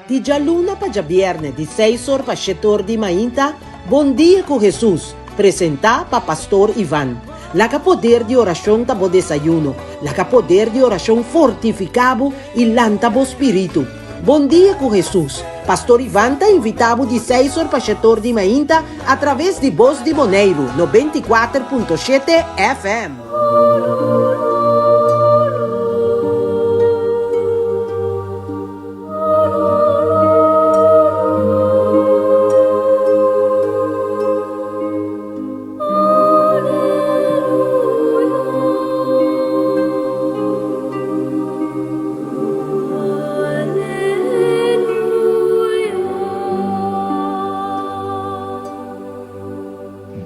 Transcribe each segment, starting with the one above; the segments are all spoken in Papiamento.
Di djaluna pa djabièrnè di seis or pa shete or di mainta, Bon Dia ku Hesus, presentá pa Pastor Ivan. Laga poder di orashon ta bo desayuno, laga poder di orashon fortifiká bo i lanta bo spiritu. Bon Dia ku Hesus, Pastor Ivan ta invitá bo di seis or pa shete or di mainta atraves di Bos di Boneiru 94.7 FM.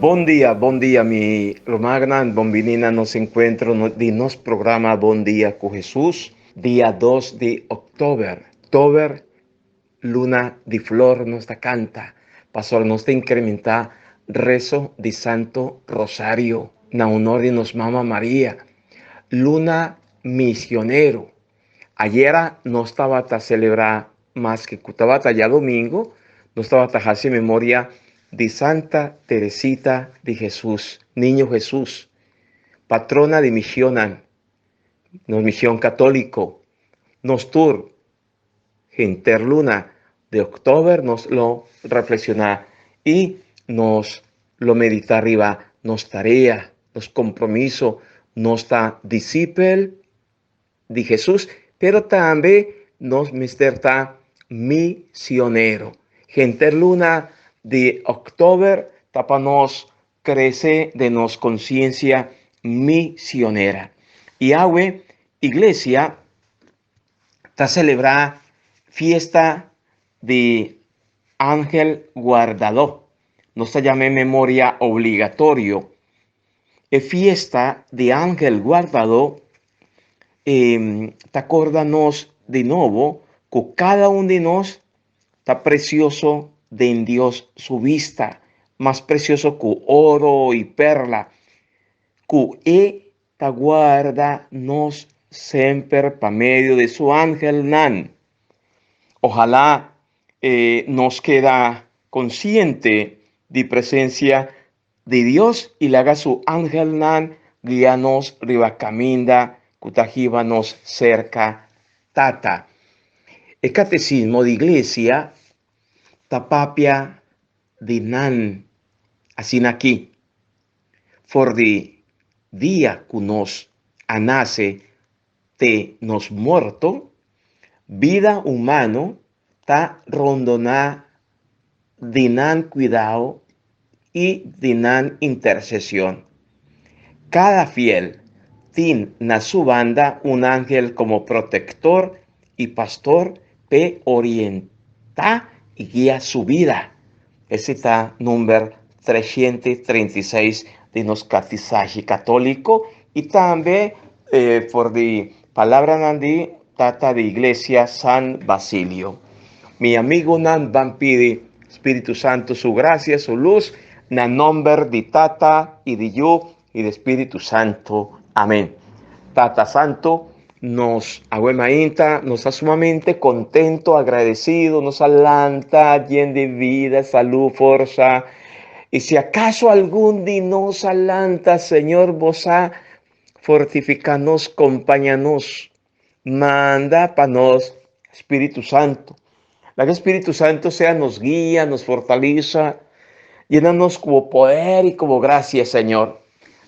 Bon dia, bon dia mi rumannan, bon bini na nos encuentro di nos programa Bon Dia cu Jesus. Dia dos di oktober, tober, luna di flor nos ta kanta, pasobra nos ta inkrementá reso di Santo Rosario na honor di nos Mama Maria. Luna misionero. Ayera nos tabata selebrá maske ku tabata djadomingo, nos tabata hasi memoria di Santa Teresita di Jesus, Niño Jesus, patrona di misionnan. Nos mision católico, nos tur henter luna di october nos lo reflexiona y nos lo medita riba nos tarea, nos compromiso, nos ta discipel di Jesus, pero tambe nos mester ta misionero. Henter luna di october ta pa nos Crece den nos conciencia misionera. Y awe Iglesia ta celebra fiesta di Angel Guardadó. Nos ta yama e memoria obligatorio. E fiesta di Angel Guardadó ta corda nos di nobo cu cada un di nos Ta precioso den Dios su bista, mas precioso cu oro y perla, cu E ta guarda nos semper pa medio di su angelnan. Ojalá nos keda consciente di presencia di Dios y laga su angelnan guia nos riba caminda cu ta hiba nos cerca Tata. E Catecismo di Iglesia ta papia di nan asina aki, For di dia cu nos a nace te nos morto, bida humano ta rondoná di nan kuidao i di nan interseshon. Kada fiel tin na su banda un ángel komo protektor i pastor p'e orientá i guia su bida. Esei ta number 336 di nos Katisashi Katóliko i tambe for di palabranan di Tata di Iglesia San Basilio. Mi amigunan ban pidi Spiritu Santu su gracia, su luz, na nomber di Tata y di Yu y di Spiritu Santu. Amen. Tata Santu, nos awe mainta nos ta sumamente contento, agradecido, nos a lanta yen di vida, salud, forza. Y si acaso algun di nos a lanta, Señor, bo sa fortifica nos, compaña nos. Manda pa nos Spiritu Santu. Laga Spiritu Santu sea nos guia, nos fortalisa, yena nos ku bo poder i ku bo grasia, Señor.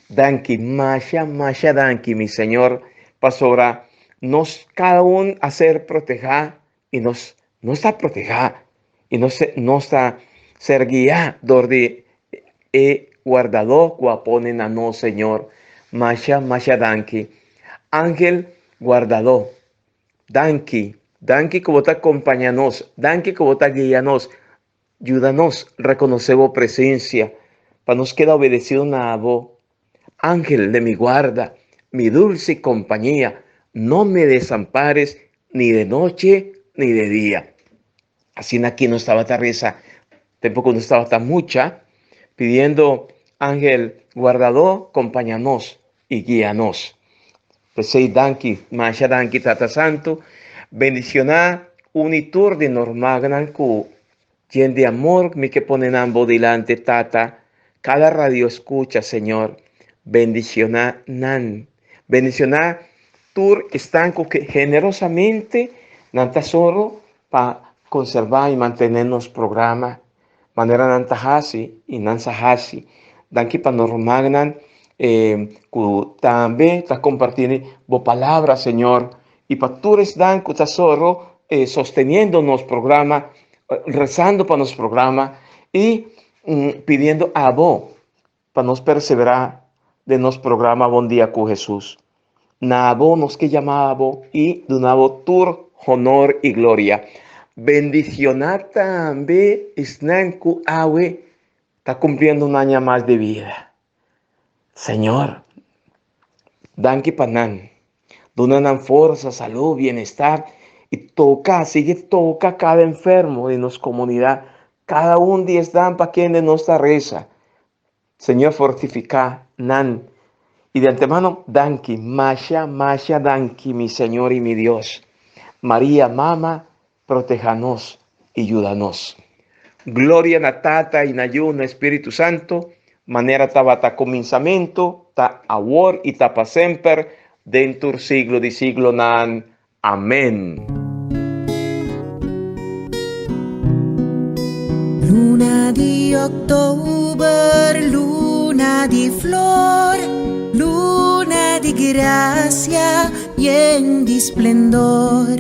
Danki, masha, masha danki, mi Señor, pasobra nos kada un a ser protehá i nos no ta protehá i nos nos ta ser guiá dor di e Wardadó ku a pone na nos, Señor. Masha, masha danki. Angel Wardadó, danki, danki ku bo ta kompañá nos, danki ku bo ta guia nos. Yuda nos rekonosé bo presensia pa nos keda obedesido na abo. Angel de mi guarda, mi dulce compañía, no me desampares ni de noche ni de día. Asina aki nos tabata reza tempo cu nos tabata mucha, pidiendo Angel guardadó compaña nos y guia nos. P'esey danki, masha danki Tata Santo. Bendiciona. Uni tur di nos rumannan ku yen di amor mi ke pone nan bo dilanti, Tata. Kada radioeskucha, Señor, bendishoná nan. Bendishoná tur esnan ku generosamente nan ta sòru pa konserbá i mantené nos programa manera nan ta hasi i nan sa hasi. Danki pa nos rumannan ku tambe ta kompartí bo palabra, Señor, i pa tur esnan ku ta sòru sosteniendo nos programa, rezando pa nos programa i pidiendo abo pa nos perseverá den nos programa Bon Dia ku Hesus. Na abo nos ke yama abo i duna bo tur honor i gloria. Bendishoná tambe esnan ku awe ta kumpliendo un aña mas di bida. Señor, danki pa nan. Duna nan forsa, salú, bienestar i toka, sigui toka kada enfermo di nos komunidat, kada un di esnan pa kende nos ta resa. Señor fortifiká nan. I di antemano, danki, masha, masha danki, mi Señor i mi Dios. Maria, Mama, proteha nos i yuda nos. Gloria na Tata i na Yu na Spiritu Santu, manera tabata kuminsamentu, ta awor i ta pa semper, den tur siglo di siglonan. Amén. Luna di oktober, luna di flor, luna di gracia yen di splendor.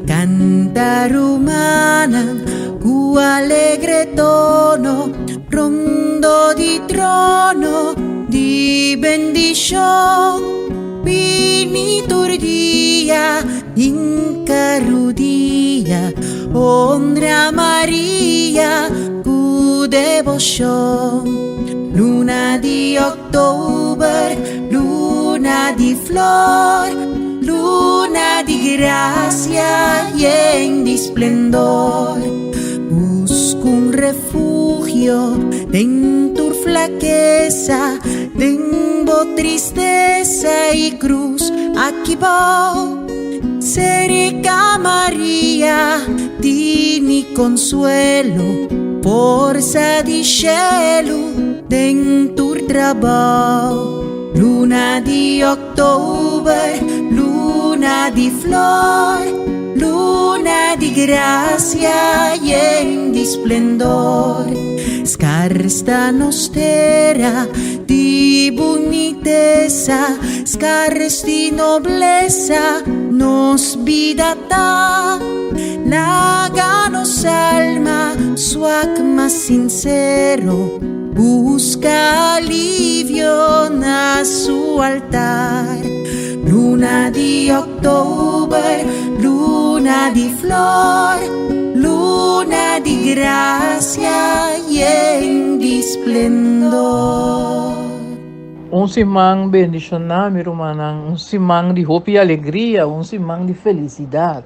Canta rumannan cu alegre tono, rondo di trono di bendicion. Bini tur dia, hinca rudia, honra Maria cu debocion. Luna di oktober, luna di flor, luna di gracia yen di splendor. Busca un refugio den tur flakesa, den bo tristesa y cruz aki bou. Cerca Maria tini consuelo, forsa di shelu den tur trabou. Luna di oktober, luna di flor, luna di gracia yen di splendor. Skars ta nos tera di bunitesa, skars di noblesa nos bida ta. Laga nos alma swak ma sincero Busca alivio na su altar. Luna di oktober, luna di flor, luna di gracia yen di splendor. Un siman bendishoná, mi rumannan, un siman di hopi alegria, un siman di felisidat.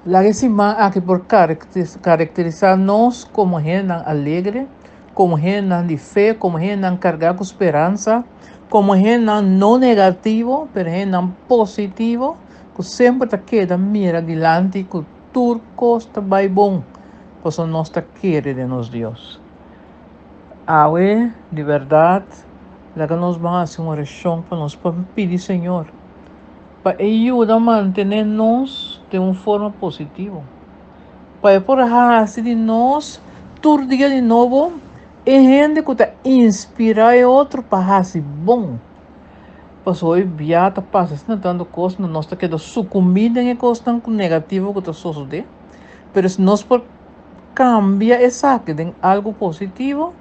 Laga e siman aki por karakterisá nos komo hendenan alegre, komo hendenan di fe, komo hendenan kargá ku speransa, komo hendenan no negativo, pero hendenan positivo, ku semper ta keda mira dilanti ku tur kos ta bai bon, pasobra nos ta kere den nos Dios. Awe, di bèrdat, laga nos ban hasi un orashon pa nos por pidi Señor pa e yuda mantené nos den un forma positivo, pa e por hasi di nos tur dia di nobo e hende ku ta inspirá e otro pa hasi bon. Pasobra hopi bia ta pasa asina tantu kos ku nos ta keda sukumbí den e kosnan ku negativo ku ta sosodé, pero si nos por kambia esaki den algu positivo,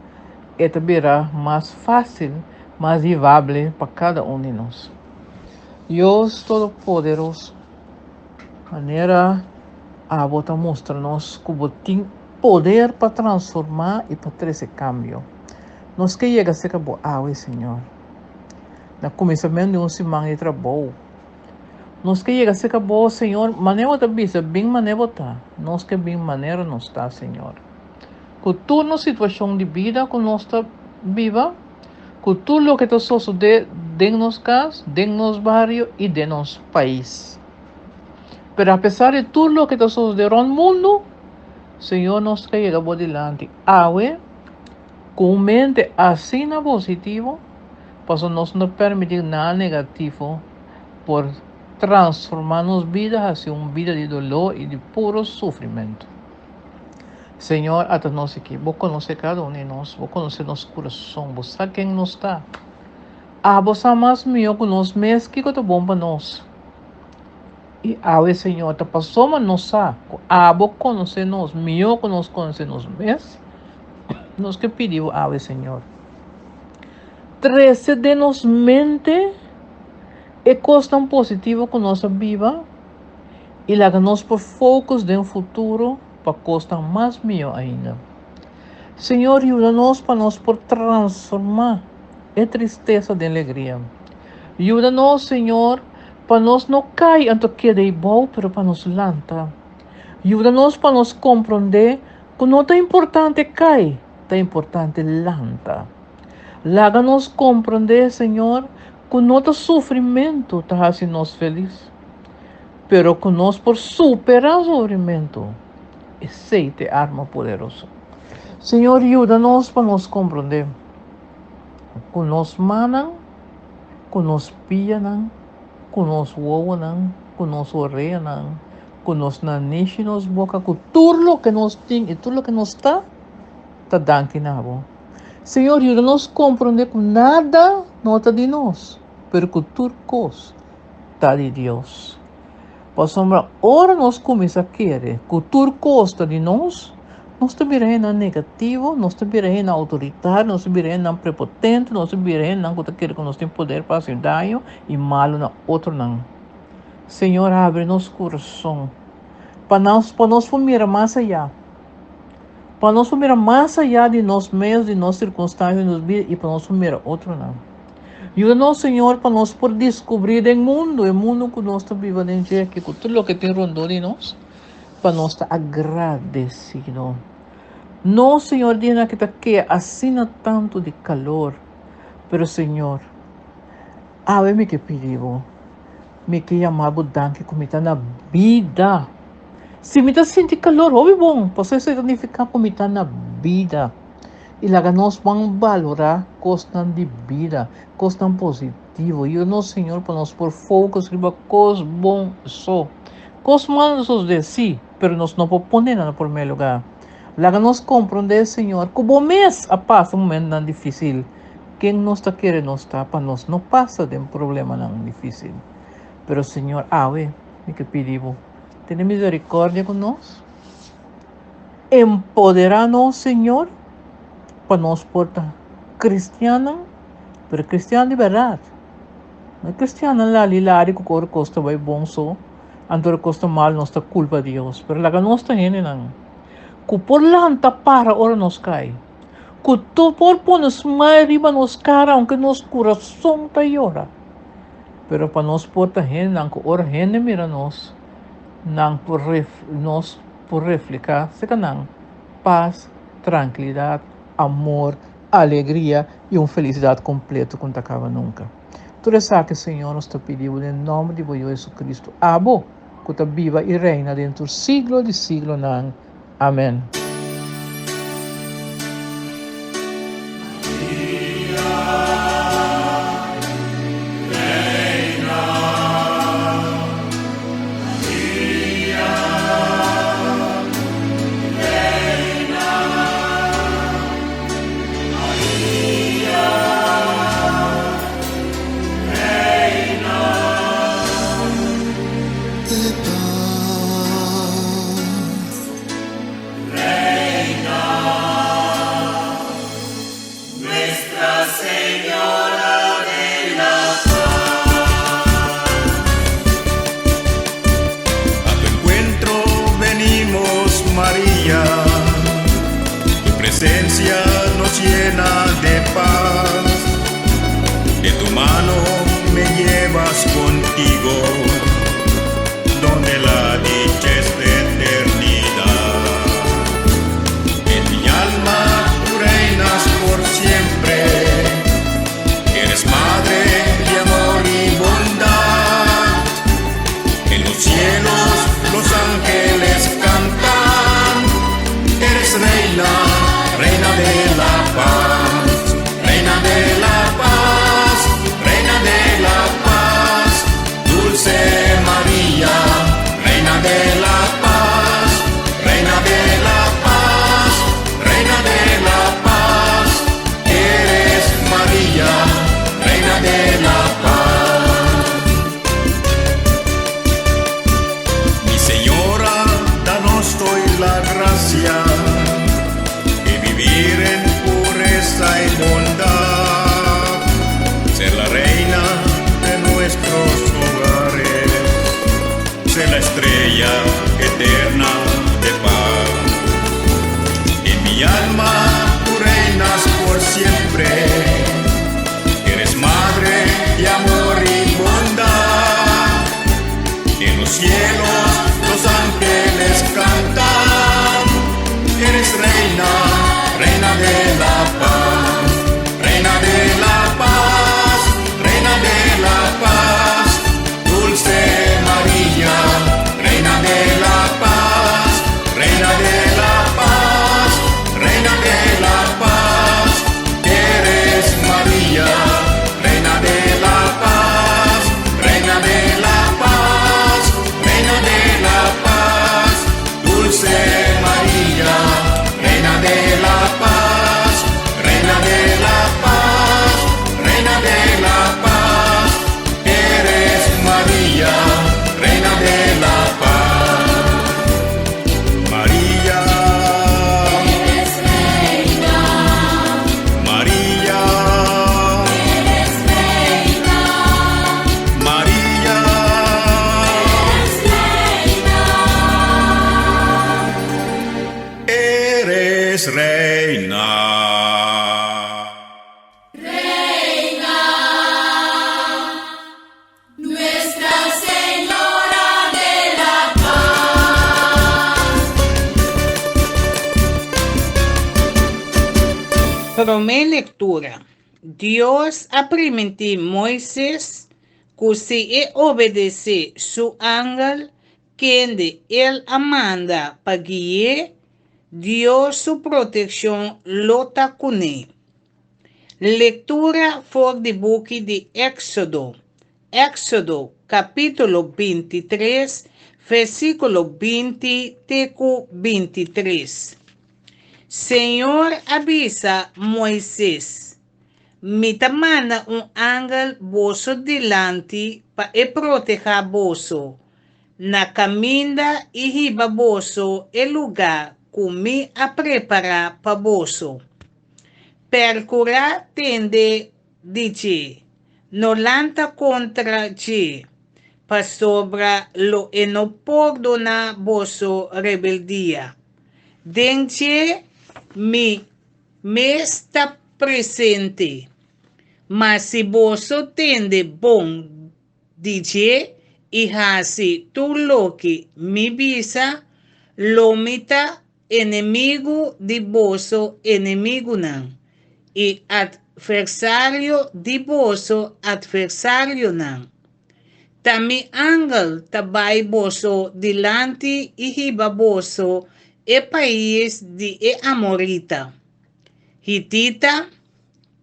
e ta bira mas fásil, mas vivable pa kada un di nos. Dios Todopoderoso, manera abo ta mustra nos ku bo tin poder pa transformá i pa trese kambio. Nos ke yega serka bo awe, Señor, na kuminsamentu di un siman di trabou. Nos ke yega serka bo, Señor, manera bo ta bisa, bin manera bo ta. Nos ke bin manera nos ta, Señor. Ku tur nos situashon di bida ku nos ta biba, Ku tur loke ta sosodé den nos kas, den nos bario i den nos pais. Pero apesar di tur loke ta sosodé rònt mundu, Señor nos ta yega bo dilanti awe ku un mente asina positivo, pasobra nos no ta permití nada negativo por transformá nos bida hasi un bida di doló i di puro sufrimentu. Señor, ata nos aki. Bo konosé kada un di nos. Bo konosé nos kurason. Bo sa ken nos ta. Abo sa mas mihó ku nos mes kiko ta bon pa nos. I awe, Señor, ta pasobra nos sa ku abo konosé nos mihó ku nos konosé nos mes, nos ke pidi bo awe, Señor, trese den nos mente e kosnan positivo ku nos a biba i laga nos por focus den futuro pa kosnan mas mihó ainda. Señor, yuda nos pa nos por transformá e tristesa den legria. Yuda nos, Señor, pa nos no kai anto keda eibou, pero pa nos lanta. Yuda nos pa nos komprondé ku no ta importante kai, ta importante lanta. Laga nos komprondé, Señor, ku no ta sufrimentu ta hasi nos felis, pero ku nos por superá sufrimentu. Esei ta e arma poderoso. Señor, yuda nos pa nos komprondé ku nos mannan, ku nos pianan, ku nos wowonan, ku nos oreanan, ku nos nanishi, nos boka, ku tur loke nos tin i tur loke nos ta, ta danki na bo. Señor, yuda nos komprondé ku nada no ta di nos, pero ku tur kos ta di Dios. Pasobra ora nos kuminsá kere ku tur kos ta di nos, nos ta bira hendenan negativo, nos ta bira hendenan outoritario, nos ta bira hendenan prepotente, nos ta bira hendenan ku ta kere ku nos tin poder pa hasi daño i malu na otronan. Señor, habri nos kurason pa nos pa nos por mira mas ayá, pa nos por mira mas ayá di nos mes, di nos sirkunstansia, di nos bida i pa nos por mira otronan. Yuda nos, Señor, pa nos por descubrí den mundu, e mundu cu nos ta biba den dje aki, cu tur loke tin rondó di nos, pa nos ta agradecido. Nos, Señor, dianan aki ta kea asina tantu di calor, pero, Señor, awe mi ke pidi Bo, mi ke yama Bo danki cu mi ta na bida. Si mi ta sinti calor, hopi bon, pasobra esei ta nifica cu mi ta na bida. I laga nos ban balorá kosnan di bida, kosnan positivo. Yuda nos, Señor, pa nos por focus riba kos bon so. Kos malu nos sosodé, sí, pero nos no por pone nan na promé lugá. Laga nos komprondé, Señor, ku bo mes a pasa momentunan difísil. Ken nos ta kere nos ta pa nos no pasa den problemanan difísil? Pero, Señor, awe mi ke pidi bo, tene miserikòrdia ku nos. Empoderá nos, Señor, pa nos por ta cristiannan, pero cristian di berdad. No cristiannan lali lari cu ora cos ta bay bon so, anto ora cos ta mal nos ta culpa Dios. Pero laga nos ta hendenan cu por lanta para ora nos cay, cu tu por pone smile riba nos cara aunke nos curason ta yora. Pero pa nos por ta hendenan cu ora hende mira nos, nan por nos por reflehá serka nan pas, trankilidat, amor, alegria i un felisidat kompleto ku no ta kaba nunka. Tur esaki, Señor, nos ta pidi bo den nòmber di bo Yu Jesucristo, abo ku ta biba i reina den tur siglo di siglonan. Amèn. A tu encuentro venimos, María. Tu presencia nos llena de paz. De tu mano me llevas contigo, donde la dicha es de eternidad. En mi alma tú reinas por siempre. Eres madre de amor y bondad. En los cielos gracia y vivir en pureza y bondad, ser la reina de nuestros hogares, ser la estrella eterna de paz. En mi alma tú reinas por siempre, eres madre de amor y bondad. En los cielos los ángeles cantan, eres reina, reina de la paz, reina de la paz, reina de la paz, dulce María, reina de la paz, reina de la paz, reina de la paz, eres María, reina de la paz, reina de la paz, reina de la paz, dulce María, reina de la paz, reina de la paz, reina de la paz, eres María, reina de la paz. María, Eres reina, María, eres reina, María, eres reina. eres reina. Reina, Nuestra Señora de la Paz. Promé lektura. Dios a primintí Moises ku si e obedesé su angel, kende el a manda pa gui'é, Dios su protekshon lo ta kuné. Lektura for di buki di Éksodo. Éksodo kapítulo 23, versíkulo 20 te ku 23. Señor a bisa Moises, Mi ta manda un angel boso dilanti pa e protehá boso na kaminda i hiba boso e lugá ku mi a prepará pa boso. Perkurá tende di dje, no lanta kontra dje, pasobra lo e no pordoná boso rebeldia. Den dje mi mes ta presente. Ma si boso tende bon di dje i hasi tur loke mi bisa, lo mi ta enemigu di boso enemigunan i atversario di boso atversarionan. Ta mi angel ta bai boso dilanti i hiba boso e pais di e amorita, hitita,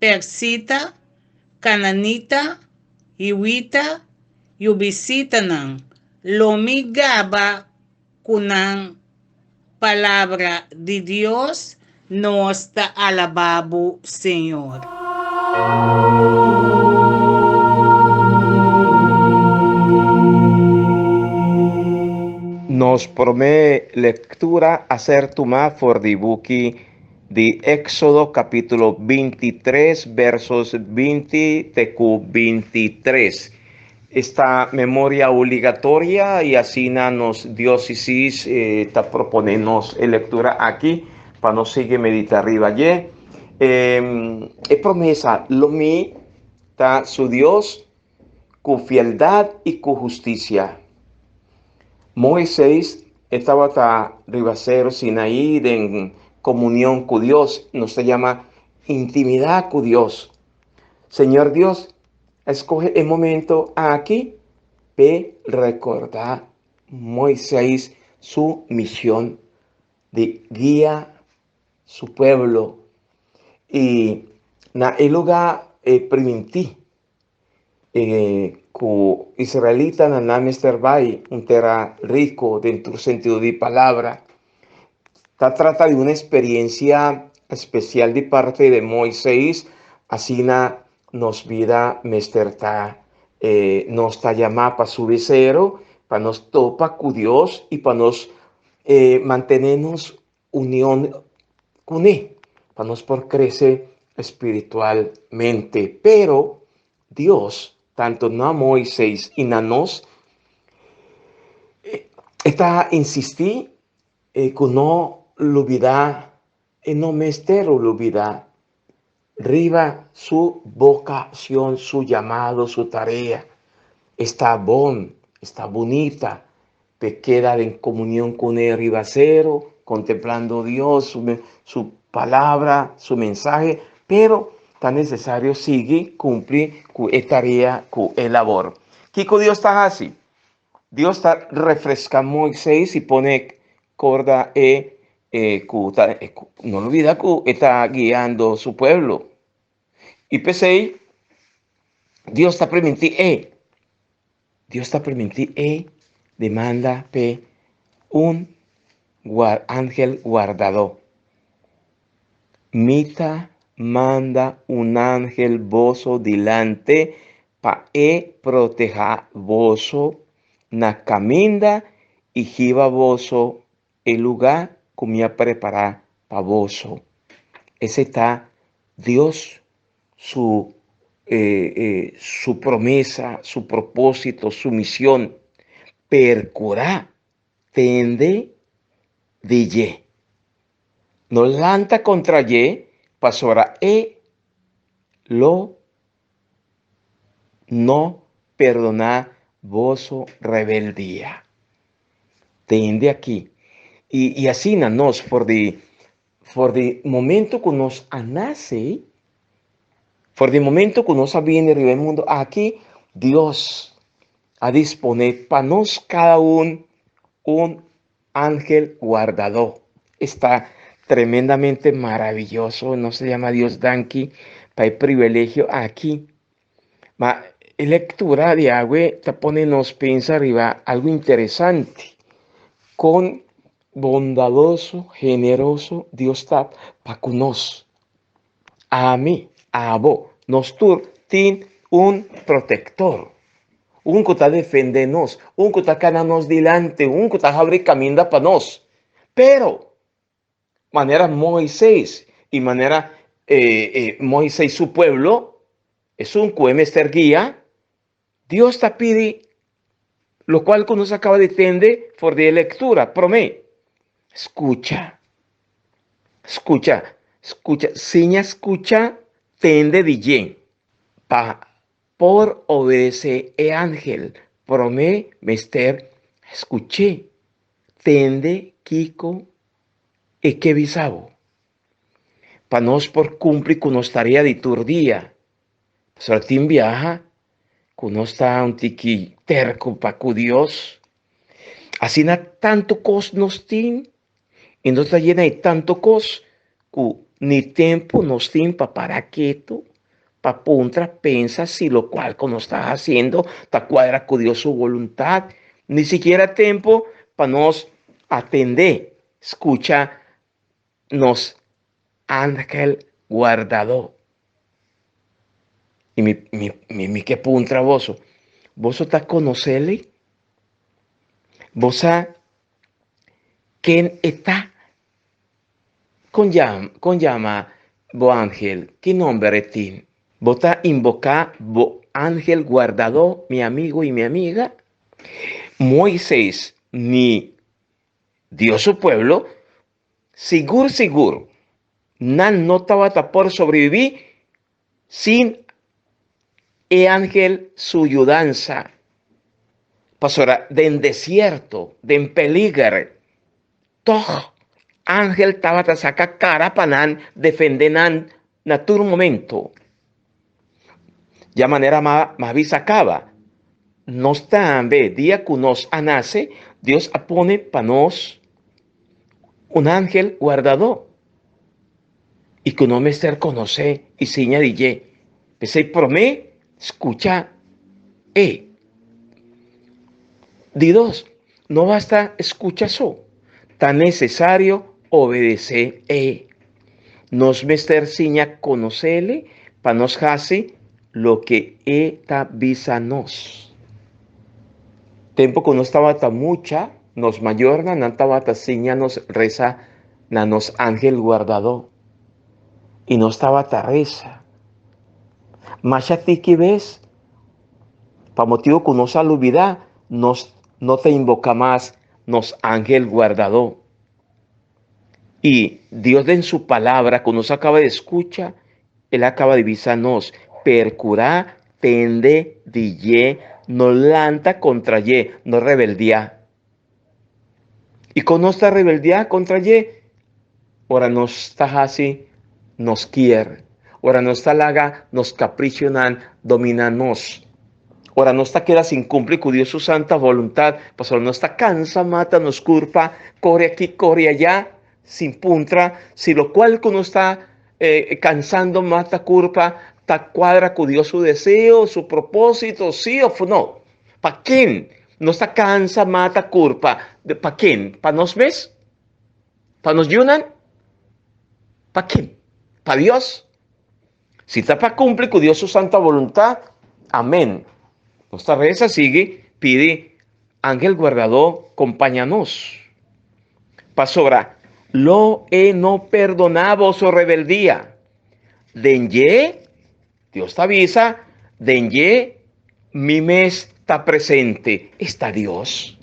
persita, kananita, hiwita, yubisitanan. Lo mi gaba ku nan. Palabra di Dios, Nos ta alabá bo, Señor. Nos promé lektura a ser tumá for di buki di Éksodo kapítulo 23 versos 20 te ku 23. Esta memoria obligatoria y asina nos diócesis ta propone nos e lectura aki pa nos sigui medita riba dje. E promesa, Lo mi ta su Dios cu fieldad y cu husticia. Moises e tabata riba Cero Sinaí den comunion cu Dios, nos ta yama intimidad cu Dios. Señor Dios a scoge e momento aki p'e recorda Moises su mision di guia su pueblo y na e luga e priminti e cu israelitanan nan mester bay un tera rico den tur sentido di palabra. Ta trata di un experiencia especial di parte di Moises, asina nos bida mester ta. Nos ta yamá pa subi sero, pa nos topa ku Dios i pa nos mantene nos. union kuné, pa nos por krese espiritualmente. Pero Dios, tanto na Moises i na nos, e ta insistí ku no lubidá, e no mester lubidá riba su vocacion, su llamado, su tarea. Está bon, está bunita, pe keda den comunión con e riba cero, contemplando Dios, su palabra, su mensahe, pero ta necesario sigui cumpli cu e tarea, cu e labor. Kico Dios ta haci? Dios ta refresca Moises y pone corda e, e cu ta, e cu, no olbida cu e ta guiando su pueblo. Y p'esey Dios ta permiti e, Dios ta permiti e demanda p'e un ángel guardadó. Mi ta manda un ángel boso dilante pa e protehá boso na kaminda i hiba boso e lugá ku mi a prepará pa boso. Esei ta Dios su su promesa, su propósito, su misión. Percurá tende di dje. No lanta contra dje, pasobra e lo no perdoná boso rebeldia. Tende aki. I, i asina nos for di For di momento ku nos a nase, for di momento ku nos a bini riba e mundu aki, Dios a disponé pa nos kada un un ángel guardadó. Esta tremendamente maravilloso. Nos ta yama Dios danki pa e privilegio aki. Ma e lectura di awe ta pone nos pensa riba algo interesante. Con bondadoso, generoso Dios ta pa cu nos. Ami, abo, nos tur tin un protector. Un cu ta defende nos, un cu ta cana nos dilanti, un cu ta habri caminda pa nos. Pero, manera Moises y manera Moises su pueblo, esun cu e mester guia, Dios ta pidi locual cu nos a caba di tende for di e lectura prome, Scucha, scucha, scucha, siña scucha tende di dje, pa por obedece e angel, prome mester scuch'e, tende kico e ke bisa bo, pa nos por cumpli cu nos tarea di tur dia. Pasobra tin biaha ku nos ta un tiki terko pa ku Dios. Asina tantu kos nos tin i nos ta yena di tantu kos ku ni tempu nos tin pa para ketu, pa puntra, pensa si lokual ku nos ta hasiendo ta kuadra ku Dios su boluntat. Ni sikiera tempu pa nos atendé, skucha nos ángel guardadó. I mi, mi, mi, mi ke puntra boso, boso ta konosele? Bo sa ken e ta? Kon yama, kon yama bo ángel? Ki nomber e tin? Bo ta inboká bo ángel guardadó, mi amigo i mi amiga? Moises ni Dios su pueblo, sigur sigur nan no tabata por sobreviví sin e ángel su yudansa. Pasobra den desierto, den peliger, tog ángel tabata saka kara pa nan defende nan na tur momento. Ya manera ma ma bisa kaba, nos tambe dia ku nos a nase, Dios a pone pa nos un ángel guardadó i ku nos mester konosé i siña di dje. P'esei promé skucha e. Di dos, no basta skucha so, ta nesesario obedesé e. Nos mester siña konos'Ele pa nos hasi loke E ta bisa nos. Tempu ku nos tabata mucha, nos mayornan nan tabata siña nos resa na nos ángel guardadó i nos tabata resa. Masha tiki bes, pa motibu ku nos a lubidá, nos no ta inboká mas nos ángel guardadó. I Dios den su palabra ku nos a kaba di skucha, El a kaba di bisa nos, Perkurá tende di dje, no lanta kontra dje, no rebeldiá. I kon nos ta rebeldiá kontra dje? Ora nos ta hasi nos kier, ora nos ta laga nos kaprichonan dominá nos, ora nos ta keda sin kumpli ku Dios su santa boluntat, pasobra nos ta kansa mata nos kurpa, kore aki, kore ayá, sin puntra si lokual ku nos ta kansando mata kurpa ta kuadra ku Dios su deseo, su propósito, sí òf no. Pa ken nos ta kansa mata kurpa? Pa ken? Pa nos mes? Pa nos yunan? Pa ken? Pa Dios? Si ta pa kumpli ku Dios su santa boluntat, amen. Nos ta resa sigui pidi angel guardadó kompaña nos. Pasobra lo e no perdoná boso rebeldia. Den dje Dios ta bisa, Den dje mi mes ta presente. Esta Dios.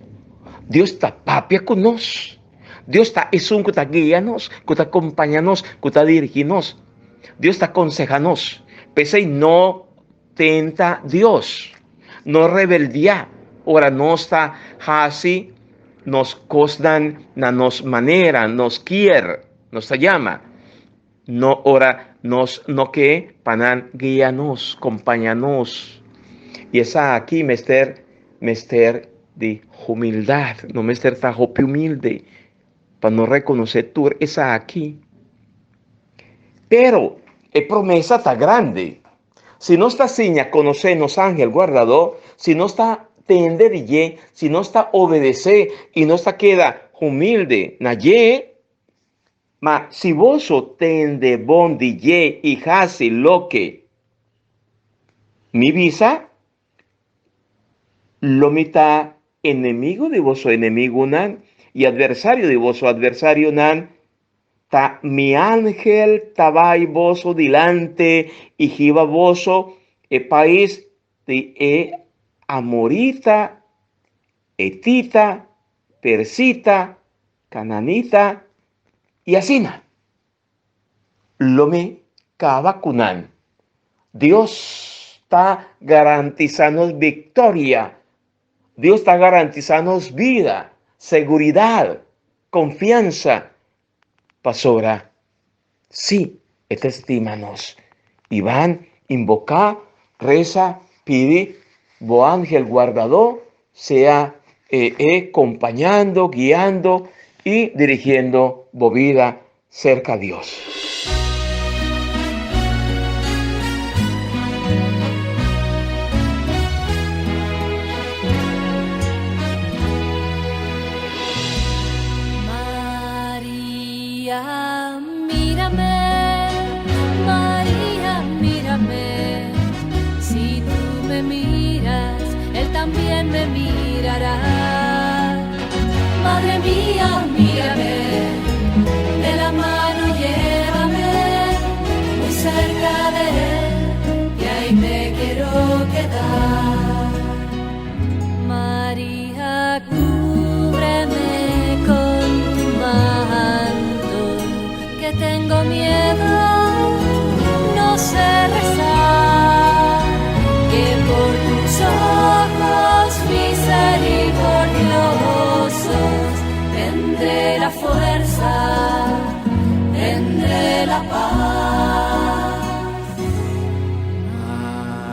Dios ta papia ku nos. Dios ta esun ku ta guia nos, ku ta kompaña nos, ku ta dirigí nos. Dios ta konseha nos. P'esei no tenta Dios. No rebeldiá ora nos ta hasi nos kosnan na nos manera, nos kier, nos ta yama. No ora nos no ke pa nan guia nos, kompaña nos. I esaki mester mester di humildat. No mester ta hopi humilde pa no rekonosé tur esaki. Pero e promesa ta grandi. Si nos ta siña konosé nos ángel guardadó, si nos ta tende di dje, si nos ta obedesé i nos ta keda humilde na dje, Ma si boso tende bon di dje i hasi loke mi bisa, lo mi ta enemigu di boso enemigunan i atversario di boso atversarionan. Ta mi angel ta bai boso dilanti i hiba boso e pais di e amorita, etita, persita, Kananita, i asina lo mi kaba ku nan. Dios ta garantisá nos viktoria. Dios ta garantisá nos bida, seguridat, konfiansa, pasobra sí, e ta stima nos. I ban inboká, resa, pidi bo ángel guardadó sea e e kompañando, guiando i dirigiendo bo bida serka Dios. Maria, mírame, Maria, mírame. Si tú me miras, Él también me mirará. Madre mía, mírame, de la mano llévame, muy cerca de Él, que ahí me quiero quedar. Maria, cúbreme con tu manto, que tengo miedo, no sé rezar, que por tus ojos misericordiosos tendré la fuerza, tendré la paz.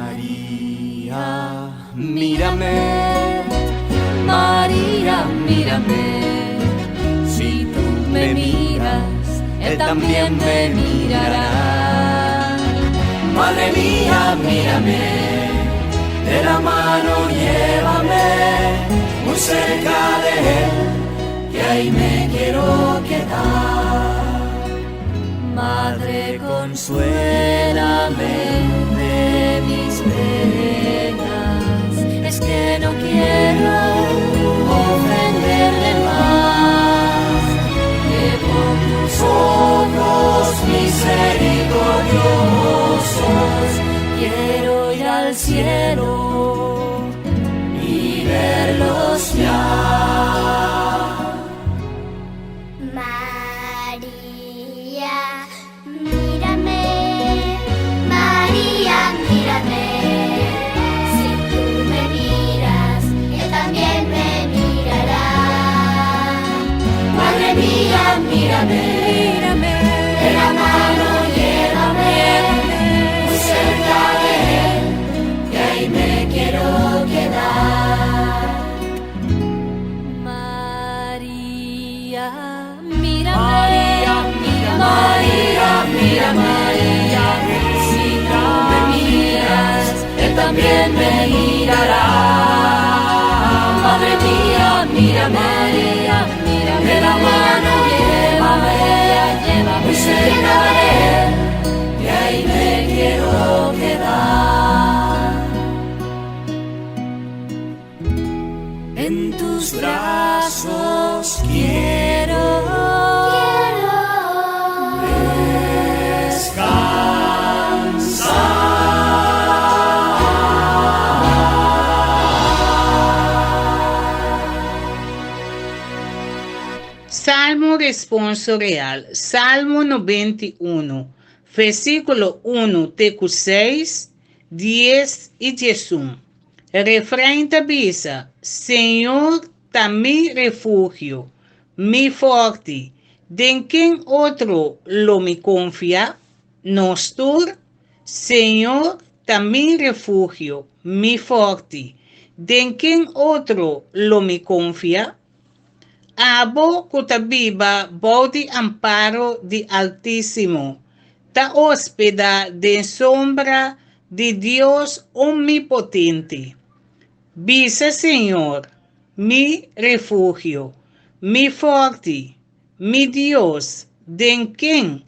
Maria, mírame, Maria, mírame, si tú me miras, Él también me mirará. Madre mía, mírame, de la mano llévame, muy cerca de Él, que ahí me quiero quedar. Madre, consuélame de mis penas, es que no quiero ofenderle más, que por tu tus ojos misericordiosos. Quiero ir al cielo y verlos ya. María, mírame, María, mírame. Si tú me miras, él también me mirará. Madre mía, mírame, mírame, de la mano llévame, muy cerca de él, que ahí me quiero quedar. María, mírame, María, mírame, María, mira, María, si tú me miras, él también me mirará. Madre mía, mírame, María, mírame, de la mano llévame, llévame, muy cerca de él, que ahí me quiero quedar. En tus brazos quiero descansar. Salmo responsorial, Salmo 91, versíkulo 1 te ku 6, 10 i 11. Refrain ta bisa, Señor ta mi refugio, mi fòrti. Den ken otro lo mi konfia? Nos tur, Señor ta mi refugio, mi fòrti. Den ken otro lo mi konfia? Abo ku ta biba bou di amparo di Altísimo, ta hospedá den sombra di Dios Omnipotente. Bisa Señor, mi refugio, mi fòrti, mi Dios, den ken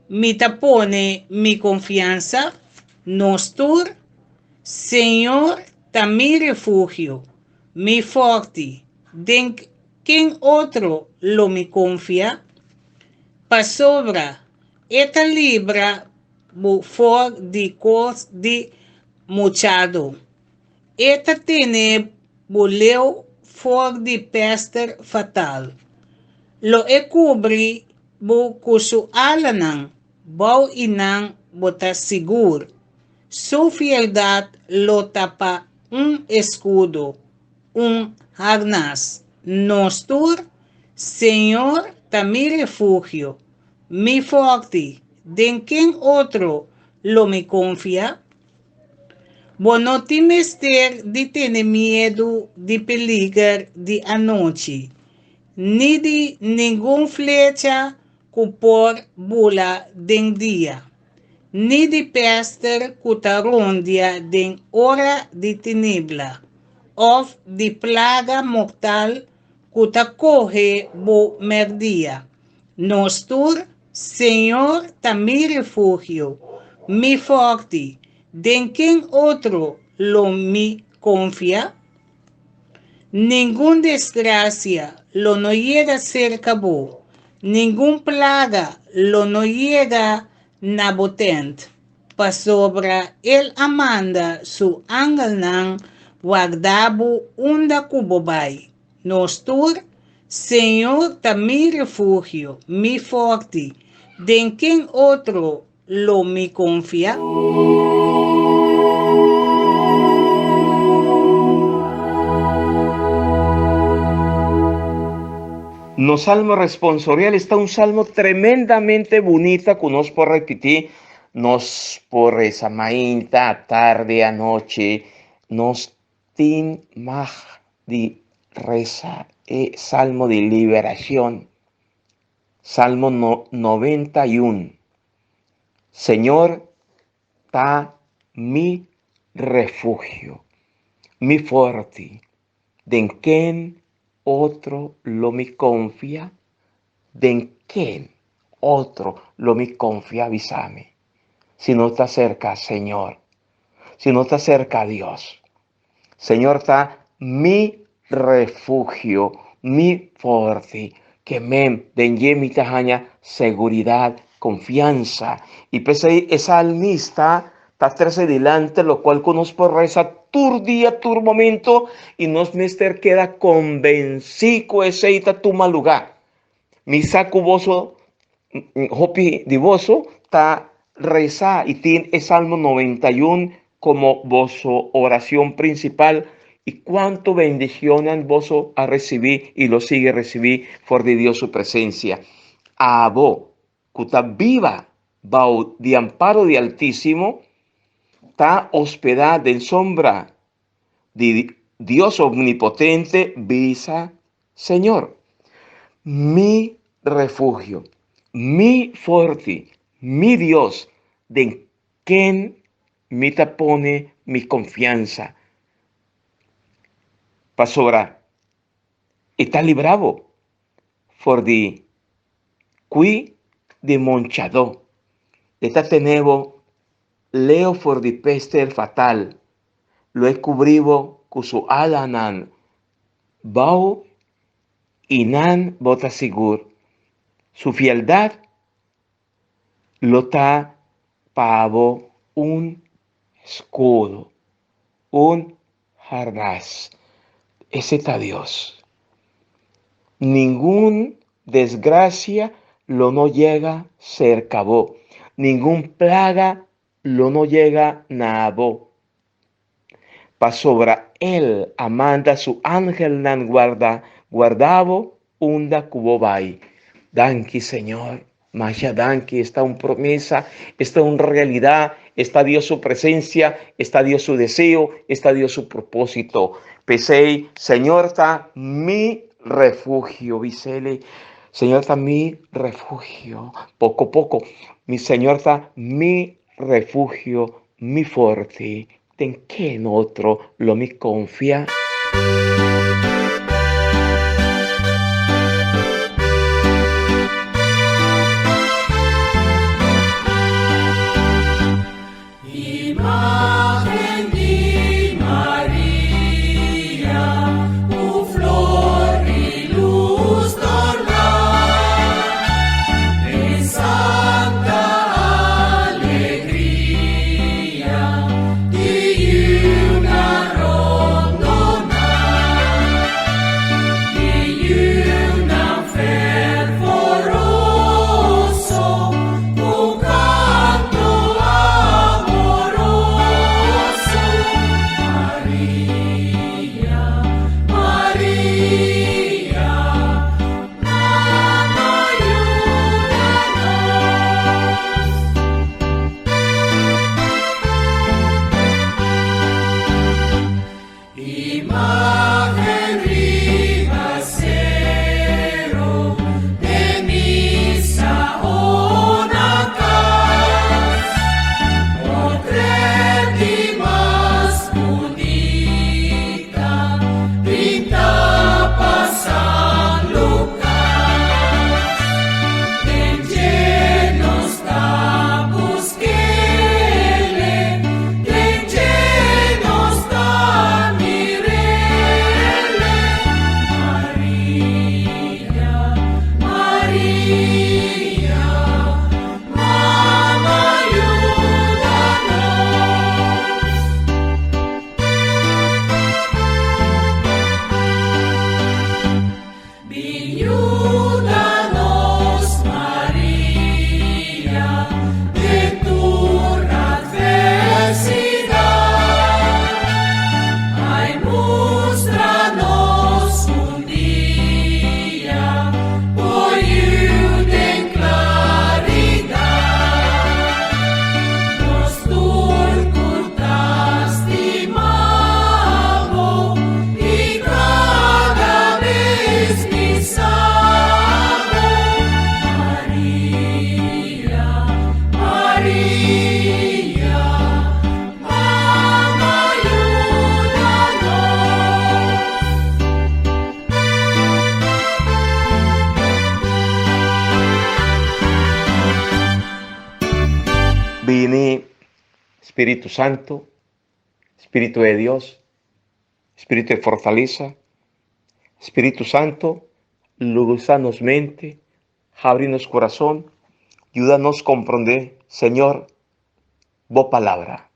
mi ta pone mi konfiansa? Nos tur, Señor ta mi refugio, mi fòrti, den ken otro lo mi konfia? Pasobra, e ta libra bo for di kos di muchado. E ta tene bo leu for di pèster fatal. Lo e kubri bo ku su alanan, bou di nan bo ta sigur. Su fieldat lo ta pa un eskudo, un harnas. Nos tur, Señor ta mi refugio, mi fòrti, den ken otro lo mi konfia? Bo no tin mester di tene miedu di peliger di anochi, ni di ningun flecha ku por bula den dia, ni di pèster ku ta rondia den ora di tinibla, òf di plaga mortal ku ta kohe bo mèrdia. Nos tur, Señor ta mi refugio, mi fòrti, den ken otro lo mi konfia? Ningun desgrasia lo no yega serka bo, ningun plaga lo no yega na bo tènt, pasobra el a manda su angelnan warda bo unda ku bo bai. Nos tur, Señor ta mi refugio, mi fòrti, den ken otro lo mi konfia? Nos salmo responsorial esta un salmo tremendamente bunita ku nos por repití, nos por resa mainta, atardi, anochi, nos tin mag di resa e salmo di liberashon. Salmo no, 91. Señor ta mi refugio, mi fòrti. Den ken otro lo mi konfia? Den ken otro lo mi konfia? Bisa mi. Si no ta serka Señor, si no ta serka Dios. Señor ta mi refugio, mi fòrti. Ke men den dje mi ta haña seguridat, konfiansa. I p'esei e salmista ta trese dilanti lokual ku nos por resa tur dia, tur momento, i nos mester keda konvensí ku esei ta tuma lugá. Mi sa ku boso, hopi di boso, ta resa i tin e Salmo 91 komo boso orashon prinsipal i kuantu bendishonnan boso a risibí i lo sigui risibí for di Dios su presensia. Abo ku ta biba bou di amparo di Altísimo ta hospedá den sombra di Dios Omnipotente bisa, Señor, mi refugio, mi forti, mi Dios, den ken mi ta pone mi konfiansa. Pasobra e ta libra bo for di kui di monchadó, e ta tene bo leu for di peste fatal, lo e kubri bo ku su alanan bou i nan bo ta sigur. Su fieldat lo ta pa bo un eskudo, un harnas. Ese ta Dios. Ningun desgrasia lo no yega serka bo, ningun plaga lo no yega na bo. Pasobra El a manda su angelnan guarda guarda bo unda ku bo bai. Danki Señor, masha danki, esta un promesa, esta un realidad, esta Dios su presencia, esta Dios su deseo, esta Dios su propósito. P'esei, Señor ta mi refugio, bis'Ele, Señor ta mi refugio. Poko poko, mi Señor ta mi refugio, mi forti, den ken otro lo mi konfia? Imagen di Maria, ku flor i lus dorná, den santa alegria di yiunan rondoná, di yiunan fervoroso. Ku kanto amoroso, Maria, Maria, Mama yuda nos. Imagen riba sero den misa o na kas, Portret di mas bunita pinta pa San Lukas. Den dje nos ta busk'ele, den dje nos ta mir'ele. Maria, Maria, Mama yuda nos. Bin yuda nos Maria den tur adversidad. Ai mustra nos un dia bo yiu den claridad. Nos tur cu ta stima bo i kada bes bisa bo, Maria, Maria, Mama yuda nos. Bini Spiritu Santu, Spiritu de Dios, Spiritu de fortalesa, Spiritu Santu, Lusa nos mente, habri nos kurason, yuda nos komprondé, Señor, bo palabra.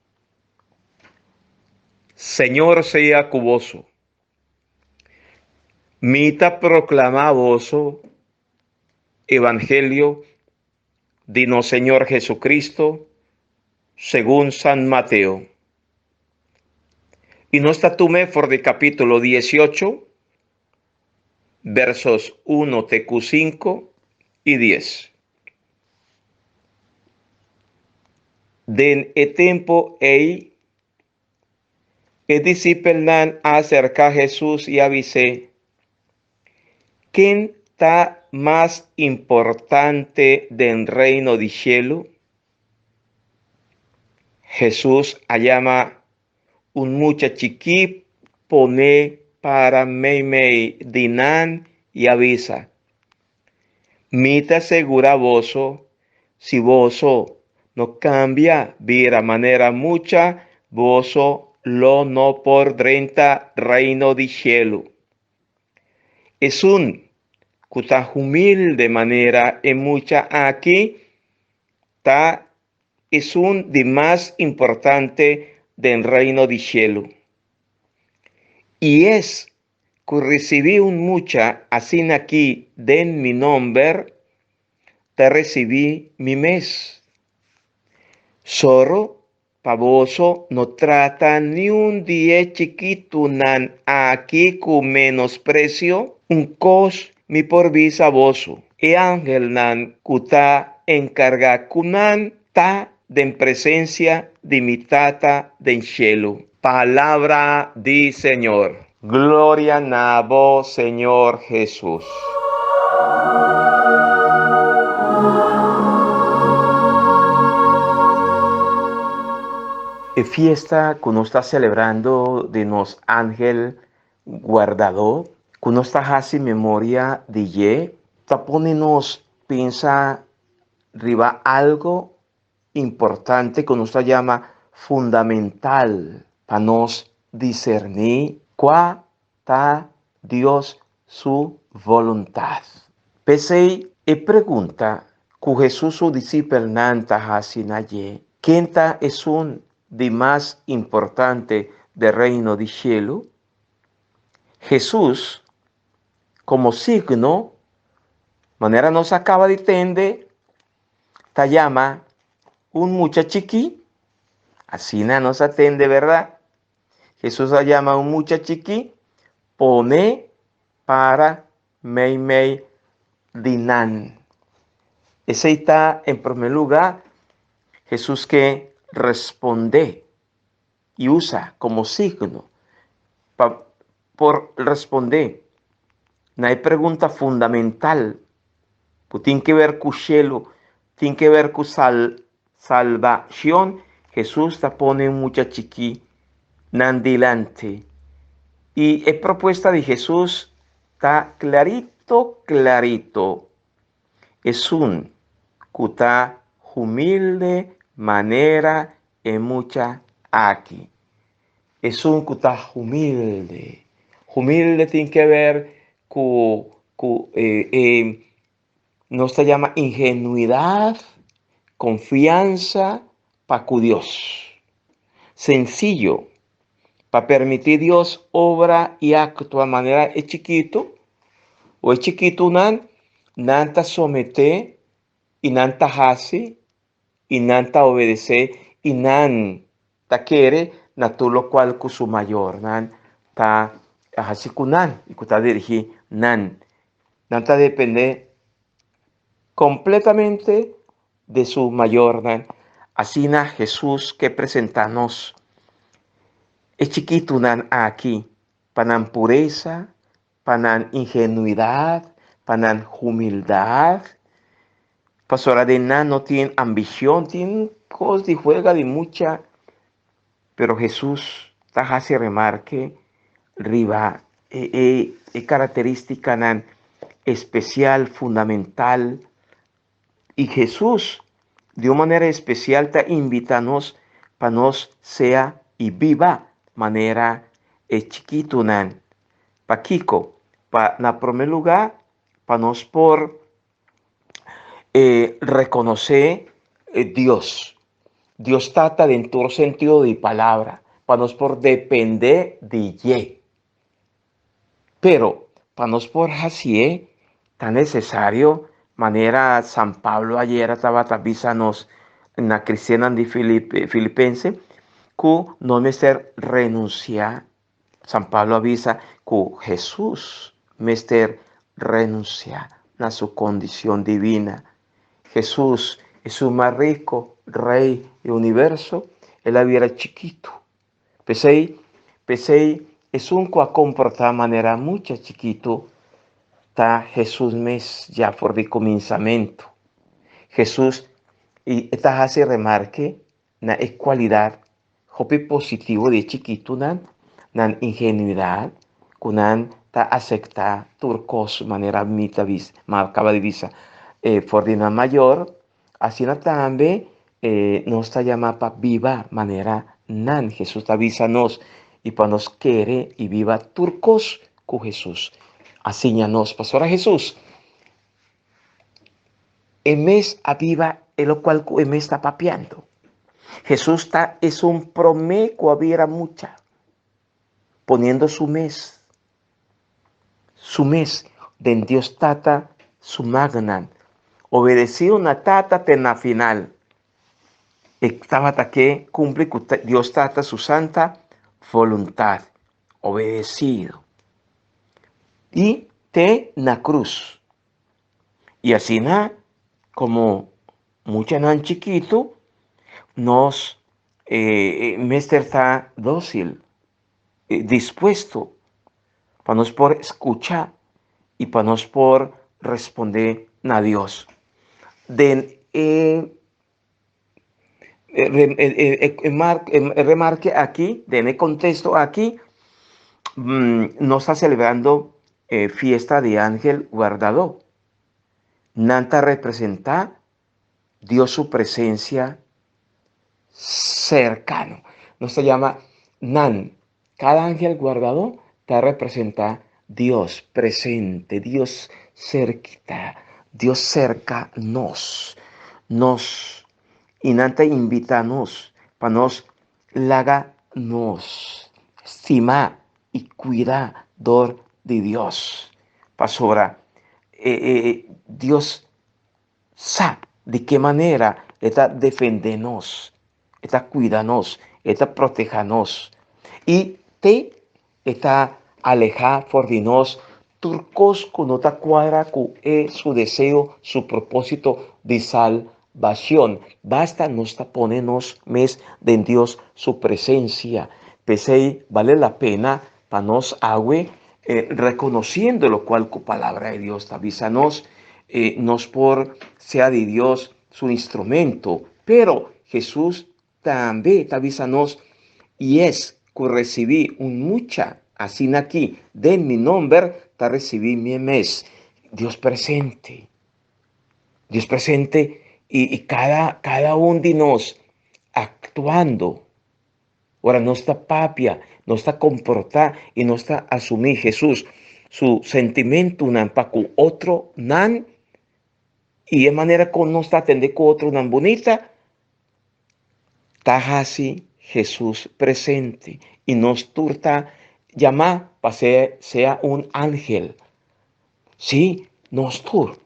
Señor sea ku boso. Mi ta proklamá boso Evangelio di nos Señor Jesucristo segun San Mateo. I nos ta tum'é for di kapítulo diesiocho, versos uno te ku sinku i dies. Den e tempu ei, e disipelnan a aserká Hesus i a bis'é, Ken ta mas importante den Reino di shelu? Hesus a yama un mucha chikí pone para meimei di nan i a bisa, Mi ta segurá boso, si boso no kambia bira manera mucha, boso lo no por drenta Reino di shelu. Esun ku ta humilde manera e mucha aki ta esun di mas importante den Reino di shelu. I es ku risibí un mucha asin'akí den mi nòmber, ta risibí mi mes. Sòru pa boso no trata niun di e chikitunan aki ku menospresio. Un kos mi por bisa boso, e angelnan ku ta enkargá ku nan ta den presensia di mi Tata den shelu. Palabra di Señor. Gloria na bo, Señor Hesus. E fiesta ku nos ta selebrando di nos Angel Guardadó, ku nos ta hasi memoria di dje, ta pone nos pensa riba algo importante ku nos ta yama fundamental pa nos diserní kua ta Dios su boluntat. P'esei e pregunta ku Hesus su disipelnan ta hasi na dje, Ken ta esun di mas importante den Reino di shelu? Hesus, komo signo, manera nos a kaba di tende, ta yama un mucha chikí. Asina nos a tende, bèrdat? Hesus a yama un mucha chikí pone para meimei di nan. Esei ta, en promé lugá, Hesus ke respondé i usa komo signo pa por respondé na e pregunta fundamental ku tin ke ber ku shelu, tin ke ber ku sal salbashon. Hesus ta pone un mucha chikí nan dilanti. I e propuesta di Hesus ta klarito klarito. Esun ku ta humilde manera E mucha aki. Esun ku ta humilde. Humilde tin ke ber ku ku e e nos ta yama ingenuidat, konfiansa pa ku Dios. Sensiyo pa permití Dios obra i aktua manera e chikitu o e chikitunan nan ta someté i nan ta hasi i nan ta obedesé i nan ta kere na tur lokual ku su mayornan ta hasi ku nan i ku ta dirigí nan. Nan ta dependé kompletamente di su mayornan. Asina Hesus ke presentá nos e chikitunan aki pa nan puresa, pa nan ingenuidat, pa nan humildat, pasobra den nan no tin ambishon, tin kos di huega di mucha, pero Hesus ta hasi remarke riba e e e karakteristikanan espesial, fundamental, i Hesus di un manera espesial ta invita nos pa nos sea i biba manera e chikitunan. Pakiko? Pa na promé lugá. pa nos por eh, rekonosé Dios, Dios Tata den tur sentido di palabra, pa nos por dependé di dje. Pero pa nos por hasié ta nesesario, manera San Pablo ayera tabata bisa nos na cristiannan di Filipense, ku nos mester renunsiá. San Pablo a bisa ku Hesus mester renunsiá na su kondishon divina. Hesus, esun mas rico, Rey di universo, el a bira chikitu. P'esei, p'esei esun ku a komportá manera mucha chikitu ta Hesus mes ya for di kuminsamentu. Hesus i e ta hasi remarke na e kualidat hopi positivo di e chikitunan, nan ingenuidat, ku nan ta asektá tur kos manera mi ta bisa, mi a kaba di bisa for di nan mayor. Asina tambe nos ta yamá pa biba manera nan. Hesus ta bisa nos i pa nos kere i biba tur kos ku Hesus a siña nos. Pasobra Hesus E mes a biba e locual cu e mes ta papiando. Jesús ta esun prome cu a bira mucha, poniendo su mes, su mes den Dios Tata su mannan, obedecido na Tata te na final. E tabata ke cumpli cu Dios Tata su santa voluntad, obedecido. Y te na cruz. Y asina como muchanan chikitu, nos mester ta dócil, dispuesto pa nos por escucha y pa nos por responde na Dios. Den e remarke aki, den e contexto aki, nos ta celebrando e fiesta di Angel Guardadó. Nan ta representá Dios su presencia cercano. Nos ta llama nan. Cada ángel guardadó ta representá Dios presente, Dios cerquita, Dios cerca nos. Nos y nan ta invita nos pa nos laga nos stima y cuida dor di Dios. Pasobra Dios sa di ke manera e ta defende nos, e ta cuida nos, e ta proteha nos y te e ta aleha for di nos tur cos cu no ta cuadra cu e su deseo, su proposito di salbacion. Basta nos ta pone nos mes den Dios su presencia. P'esey bale la pena pa nos awe reconociendo locual cu Palabra di Dios ta bisa nos, nos por sea di Dios su instrumento, pero Jesús tambe ta bisa nos, Y es cu recibi un mucha asina aki den mi nomber, ta recibi mi mes. Dios presente. Dios presente y cada, cada un di nos actuando. Ora nos ta papia, nos ta komportá i nos ta asumí Hesus su sentimentunan pa ku otronan i e manera kon nos ta atendé ku otronan bunita, ta hasi Hesus presente i nos tur ta yamá pa sea un ángel. Sí, nos tur.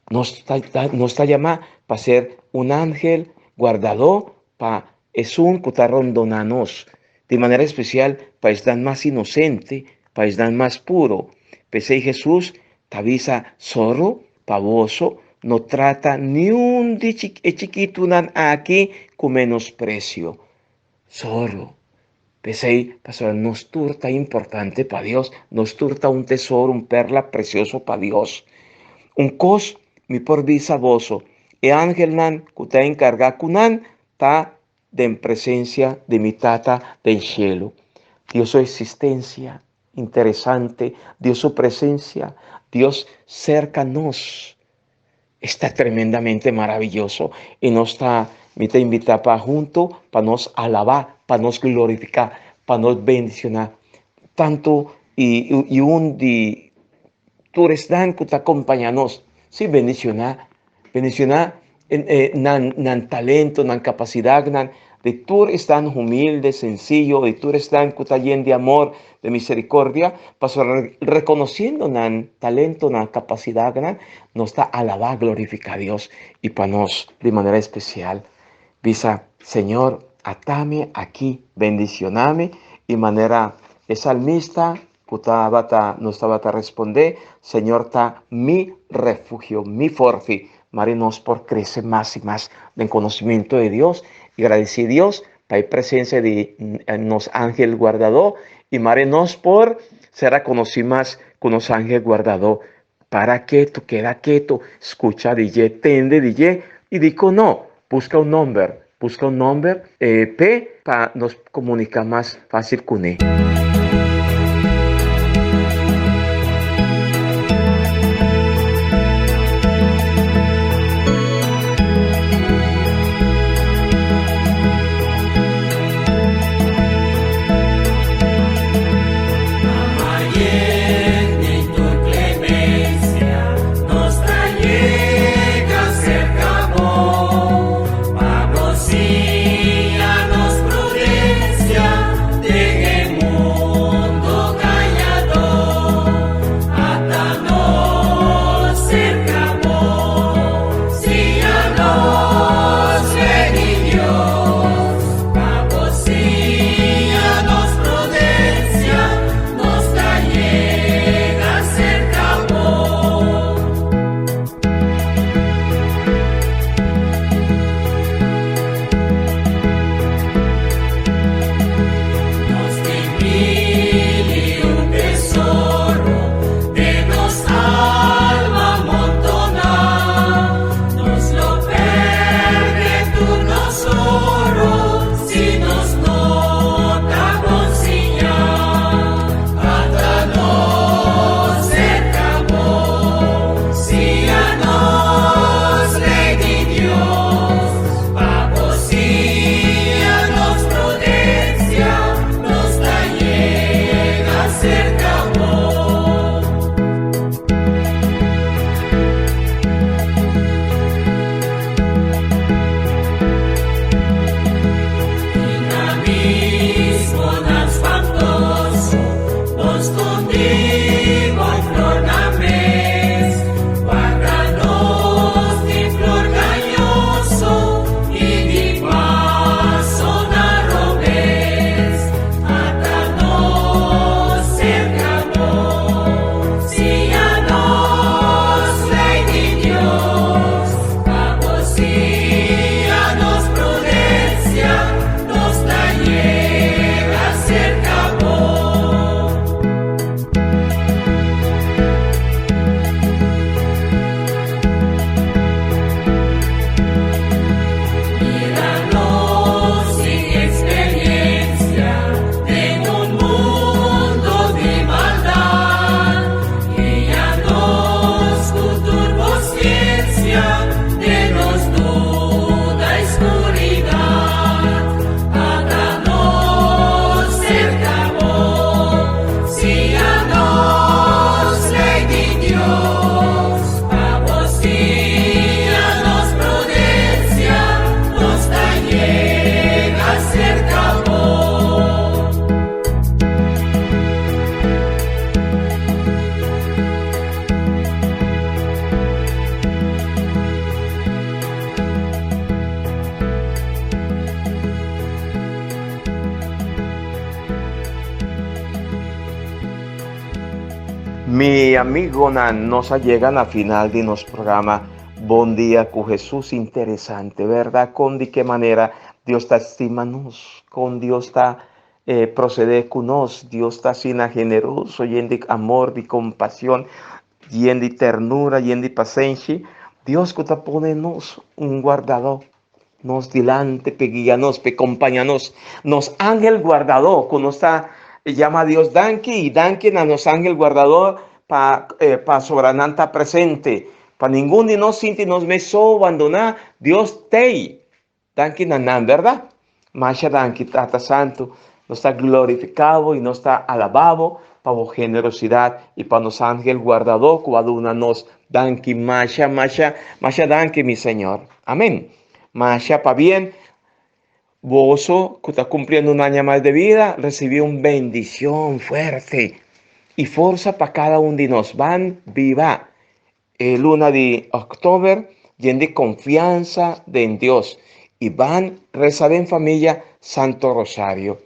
Nos ta, nos ta yamá pa ser un ángel guardadó pa esun ku ta rondoná nos, di manera espesial pa esnan mas inosente, pa esnan mas puro. P'esei Hesus ta bisa, Sòru pa boso no trata niun di e chikitunan aki ku menospresio. Sòru. P'esei, pasobra nos tur ta importante pa Dios, nos tur ta un tesoro, un perla presioso pa Dios. Un kos mi por bisa boso, e angelnan ku ta enkargá ku nan ta den presensia di mi Tata den shelu. Dios su eksistensia interesante, Dios su presensia, Dios serka nos. Esta tremendamente maravilloso y nos ta, mi ta invita pa hunto pa nos alaba, pa nos glorifica, pa nos bendiciona tanto y, y un di Tur esnan ku ta kompañá nos. Sí, bendishoná, bendishoná nan, nan talento, nan kapasidatnan, di tur esnan humilde, sensiyo, di tur esnan ku ta yen di amor, di miserikordia, pasobra rekonosiendo nan talento, nan kapasidatnan, nos ta alabá, glorifiká Dios i pa nos di manera espesial bisa, Señor, atami aki, bendishoná mi, i manera e salmista Ku tabata, nos tabata respondé, Señor ta mi refugio, mi forfi. Mari nos por krese mas i mas den konosementu di Dios i gradisí Dios pa e presensia di nos ángel guardadó i mari nos por sera konosí mas ku nos ángel guardadó. Para ketu, keda ketu, skucha di dje, tende di dje i dikon no, buska un nòmber, buska un nòmber p'e pa nos komuniká mas fásil kuné. Mi amigonan, nos a yega na final di nos programa Bon Dia ku Hesus. Interesante, bèrdat? Kon di ke manera Dios ta stima nos, kon Dios ta procede ku nos. Dios ta asina generoso, yen di amor, di kompashon, yen di ternura, yen di pasenshi. Dios ku ta pone nos un guardadó nos dilanti p'e guia nos, p'e kompaña nos. Nos ángel guardadó ku nos ta yama Dios danki i danki na nos ángel guardadó pa pasobra nan ta presente. Pa ningun di nos sinti nos mes so bandoná, Dios t'ei. Danki na nan, bèrdat? Masha danki, Tata Santu. Nos ta glorifiká bo i nos ta alabá bo. pa bo generosidad y pa nos angel guardador cu a duna nos danki masha masha masha danki mi Señor. Amen. Masha pabien. Boso cu ta cumpliendo un aña mas de vida, recibi un bendicion fuerte y forsa pa cada un di nos. Ban biba e luna di october yen di confiansa den Dios y ban reza den familia Santo Rosario.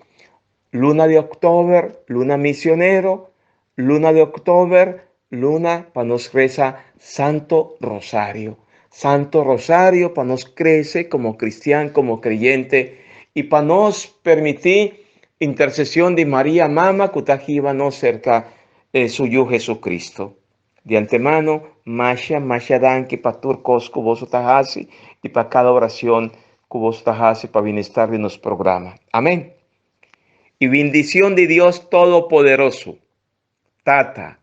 Luna di october, luna misionero, luna di october, luna pa nos reza Santo Rosario. Santo Rosario pa nos crece como cristian, como creyente y pa nos permiti intercesión di Maria Mama cu ta hiba nos cerca su Yu Jesucristo. Di antemano, masha, masha danki pa tur cos cu boso ta haci y pa cada oracion cu boso ta haci pa bienestar di nos programa. Amen. Y bindicion di Dios Todopoderoso, Tata,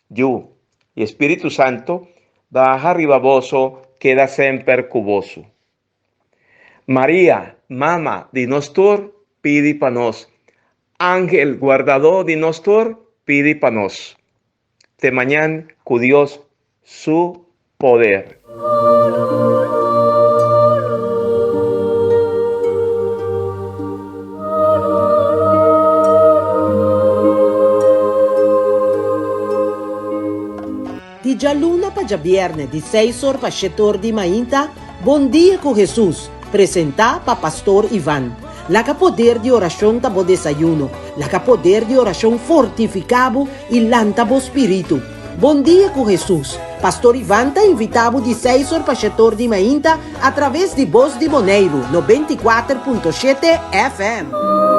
Yu y Espíritu Santo, baha riba boso, keda semper cu boso. Maria, Mama di nos tur, pidi pa nos. Angel guardadó di nos tur, pidi pa nos. Te mañan cu Dios su poder. Di djaluna pa djabierne di seis or pa shete or di mainta, Bon Dia cu Jesus, presenta pa Pastor Ivan. Laga poder di oracion ta bo desayuno, laga poder di oracion fortifica bo y lanta bo spiritu. Bon Dia cu Jesus, Pastor Ivan ta invita bo di seis or pa shete or di mainta a traves di Bos di Boneiru, 94.7 FM.